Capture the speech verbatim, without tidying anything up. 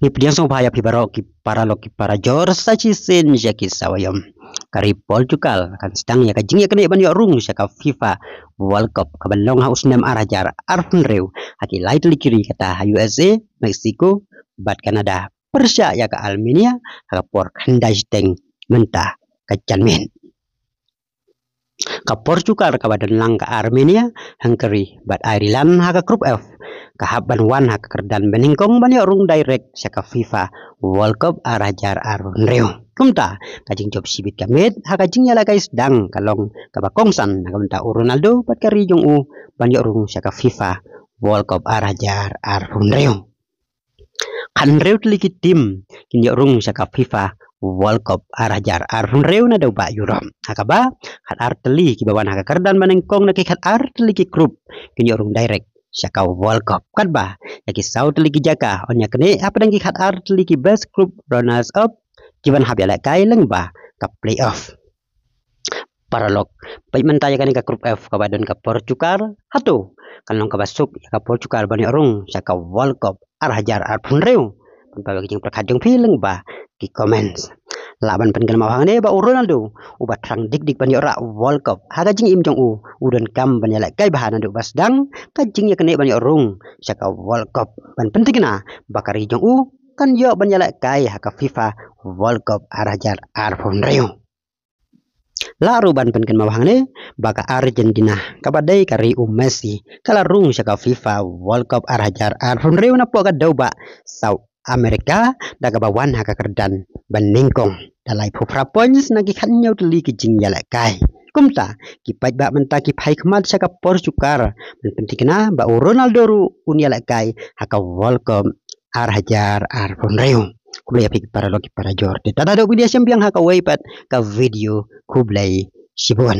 Ngi pdiang sngewbha ïa phi baroh ki paralok ki parajor sa shisien sha ki sawaïom. Ka ri Portugal kan sdang ïa ka jingïaknieh ban ïoh rung sha ka FIFA World Cup kaban long ha u snem ar hajar arphew hynriew ha ki lai tylli ki ri kata ha U S A, Mexico bad Canada pyrshah ïa ka Armenia ha ka por khyndai shiteng mynta ka janmiet. Ka Portugal kaba don lang ka Armenia, Hungary bad Ireland ha ka Group F ka hap ban wan ha ka kyrdan banyngkong ban ïoh rung direct sha ka FIFA World Cup ar hajar arphew hynriew. Kumta ka jingjop shibit ka miet ha ka jingïalehkai sdang ka long kaba kongsan na ka bynta u Ronaldo bad ka ri jong u ban ïoh rung sha ka FIFA World Cup ar hajar arphew hynriew. Khathynriew tylli ki team kin ïoh rung sha ka FIFA World Cup ar hajar arphew hynriew na dewbah Europe. Ha kaba khatar tylli kiba wan ha ka kyrdan banyngkong na ki khatar tylli ki group kin ïoh rung direct sha ka World Cup. Katba ïa ki saw tylli ki jaka yn ïaknieh hapdeng ki khatar tylli ki best group runners up kiban hap ïalehkai lyngba ka playoff. Paralok, peit mynta ïa kane ka Group F kaba don ka Portugal. Hato kan long kaba suk ïa ka Portugal ban ïoh rung sha ka World Cup ar hajar arphew hynriew? Pynpaw ïa ka jingpyrkhat jong phi lyngba ki comments. Lah ban pynkynmaw hangne ba u Ronaldo uba thrang dik dik ban ïoh rah World Cup ha ka jingim jong u, u donkam ban ïalehkai bha naduh ba sdang ka jingïaknieh ban ïoh rung sha ka World Cup ban pynthikna ba ka ri jong u kan ïoh ban ïalehkai ha ka FIFA World Cup ar hajar arphew hynriew. Lah ruh ban pynkynmaw hangne ba ka Argentina kaba dei ka ri u Messi ka la rung sha ka FIFA World Cup ar hajar arphew hynriew napoh ka dewbah South America da kaba wan ha ka kyrdan banyngkong da laiphew phra points na ki khathynñiew tylli ki jingïalehkai. Kumta ki paidbah mynta ki phai khmat sha ka Portugal ban pynthikna ba u Ronaldo ruh un ïalehkai ha ka World Cup ar hajar arphew hynriew. Khublei ïa phi ki paralok ki parajor. Te tang naduh video shem biang ha kawei pat ka video, khublei shibun.